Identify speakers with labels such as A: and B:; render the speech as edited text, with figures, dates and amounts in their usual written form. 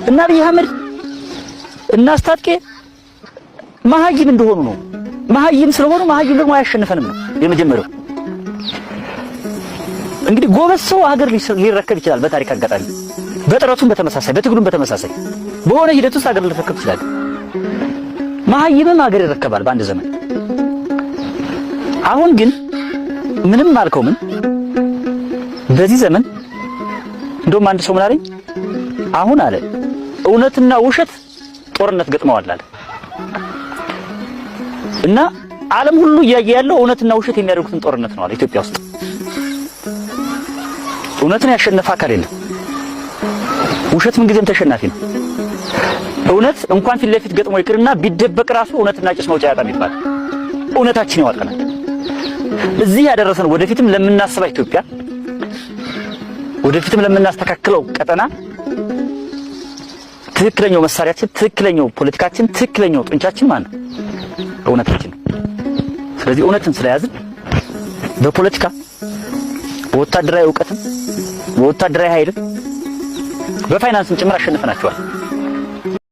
A: እና አብይ አህመድ እና አስታጥቄ መሀይም እንደሆኑ ነው። መሀይም ስለሆኑ መሀይም ደግሞ አያሸንፈንም ነው የመጀመሪያው። እንግዲህ ጎበዝ ሰው ሀገር ሊረከብ ይችላል። በታሪክ አጋጣሚ በጥረቱም በተመሳሳይ፣ በትግሉም በተመሳሳይ በሆነ ሂደት ውስጥ ሀገር ሊረከብ ይችላል። መሀይምም ሀገር ይረከባል በአንድ ዘመን። አሁን ግን ምንም አልከው ምን በዚህ ዘመን እንደውም አንድ ሰው ምን አለኝ፣ አሁን አለ እውነትና ውሸት ጦርነት ገጥመዋል አለ። እና ዓለም ሁሉ እያየ ያለው እውነትና ውሸት የሚያደርጉትን ጦርነት ነው አለ። ኢትዮጵያ ውስጥ እውነትን ያሸነፈ አካል የለም። ውሸት ምን ጊዜም ተሸናፊ ነው። እውነት እንኳን ፊት ለፊት ገጥሞ ይቅርና ቢደበቅ ራሱ እውነትና ጭስ መውጫ ያጣም ይባላል። እውነታችን ያዋጣናል። እዚህ ያደረሰን ወደፊትም ለምናስባት ኢትዮጵያ፣ ወደፊትም ለምናስተካክለው ቀጠና ትክክለኛው መሳሪያችን፣ ትክክለኛው ፖለቲካችን፣ ትክክለኛው ጡንቻችን ማን ነው? እውነታችን ነው። ስለዚህ እውነትን ስለያዝን በፖለቲካ፣ በወታደራዊ እውቀትም፣ በወታደራዊ ኃይልም፣ በፋይናንስም ጭምር አሸንፈናቸዋል።